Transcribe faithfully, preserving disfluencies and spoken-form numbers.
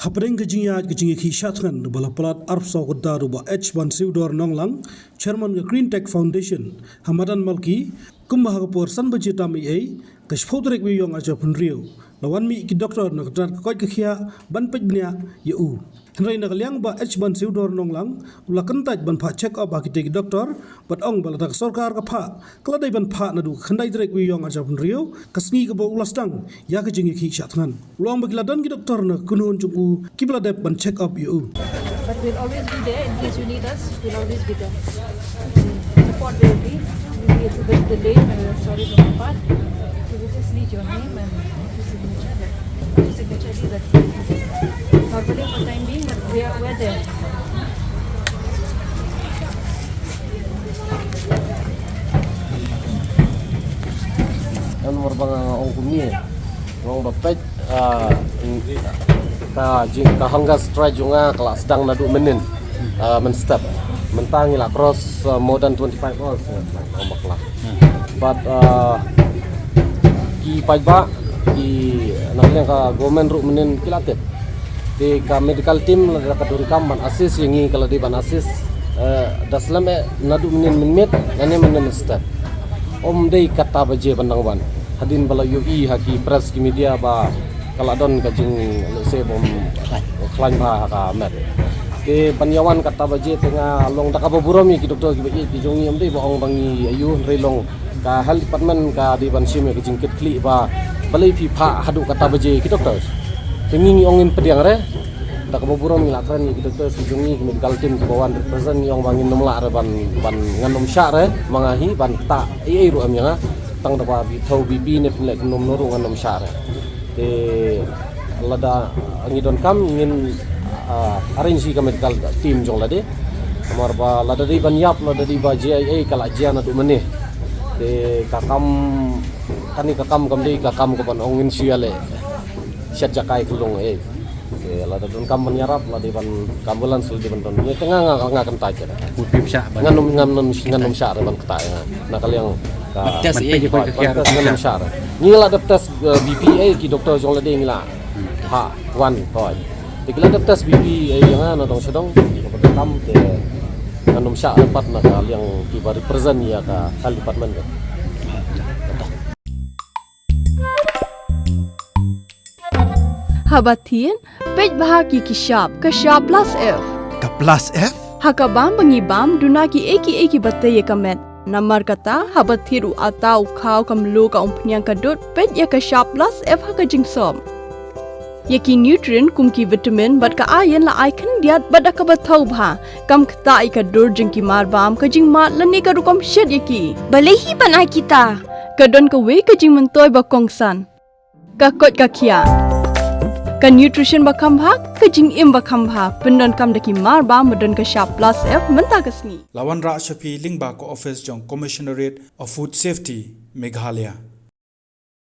Hapdeng ka jingïaid ka jingïakhih shah thngan ba la palat arphew saw kynta ruh, Bah H Bansiewdor Nonglang, Chairman ka Green Tech Foundation, ha Madan Malki, kumba ha ka por san baje tam eiei, ka shiphew tarik Iewduh ar hajar arphew hynriew, la wan mih ki doktor na ka tnat ka koit ka khiah ban peit bniah ïa u. Hynrei na ka liang Bah H Bansiewdor Nonglang u la kyntait ban phah check up ha kitei ki doktor, bad ong ba lada ka sorkar ka phah, ka la dei ban phah naduh ka khyndai tarik Iewduh ar hajar arphew hynriew, ka sngi kaba u la sdang ïa ka jingïakhih shah thngan. U la ong ba ki la don ki doktor na ka kynhun jong u kiba la dep ban check up ïa u. But we'll always be there in case you need us. We'll always be there. Support will be. We'll be a little bit delayed, and we're sorry for that part. So we'll just need your name and your signature. That your signature is that. Normally for time being, but we are, we're there. Namar ba nga ong kumne, nga ong ba peit, ah, ka jing, ka hunger strike jong nga ka la sdang naduh mynnin, ah, mynstep. Mynta ngi la cross, ah, more than twenty-five hours, nga ong bakla. But, ah, ki paidbah, ki, na ka liang ka government ruh mynnin ki la tip. Te ka medical team lada ka donkam ban assist ïa ngi, ka la dei ban assist, eh, da slem eh naduh mynnin mynmiet lane mynnin mynstep. Ym dei kata baje ban dang wan. Hadien ba la ïohi ha ki press ki media ba ka la don ka jing, lehse bym khlaiñ bha ha ka met. Te ban ïa wan kata baje te nga long da kaba burom ïa ki doktor kiba ïeit ki jong ngi, ym dei ba ong ba ngi ïa u, hynrei long ka health department ka dei ban shim ïa ka jingkitkhlieh ba balei phi phah haduh kata baje ki doktor. Te ngi ngi ong ngin pdiang re. Da kaba burom ngi la kren ïa ki doktor ki jong ngi, ki medical team kiba wan represent, ngi ong ba ngin ym lah re ban, ban, ngan ym shah re ma nga hi ban ktah ei ei ruh em ïa nga. Tang da ba phi thew B P ne phin leh kumno kumno ruh ngan ym shah re. Te lada ngi donkam ngin, ah, arrange ïa ka medical team jong lade. Namar ba lada dei ban ïap, lada dei ba jia ei ei ka la jia naduh mynne. Te ka kam, kane ka kam kam dei ka kam ka ban ong ngin shu ïaleh shet jaka ïa ka lung ei. Te lada donkam ban ïarap, lada dei ban ka ambulance, lada dei ban don, te nga, nga, nga kyntait. Mut phim shah ban, ngan ym, ngan ym, ngan ym shah re ban ktah ïa nga. Na ka liang ka, ban peit ïa ka, ban test ngan ym shah re. Ngi la dep test, eh, B P ïa ki doktor jong lade, ngi la ha wan hoi. Te ki la dep test B P ïa nga na dong sha dong, na ka donkam te ngan ym shah re pat na ka liang kiba represent ïa ka health department. Haba thied, peit bha ki ki shap, ka shap plus F. Ka plus F? Ha ka bam ba ngi bam, duna kiei kiei kiba tei ïa ka met. Namar kata, haba thied u atta, u khaw, ka mluh, ka umphniang, ka dud, peit ïa ka shap plus F ha ka jingsop. Ïa ki nutrient kum ki vitamin bad ka iron la ai khyndiat bad da kaba thew bha. Kam ktah ïa ka dur jong ki marbam, ka jingmad lane ka rukom shet ïa ki. Balei hi ban ai kita? Ka don kawei ka jingmyntoi ba kongsan. Ka koit ka khiah. Ka nutrition ba kham bha, ka jingim ba kham bha. Pyndonkam da ki marbam ba don ka shap plus F mynta ka sngi. La wanrah sha phi lyngba ka office jong Commissionerate of Food Safety, Meghalaya.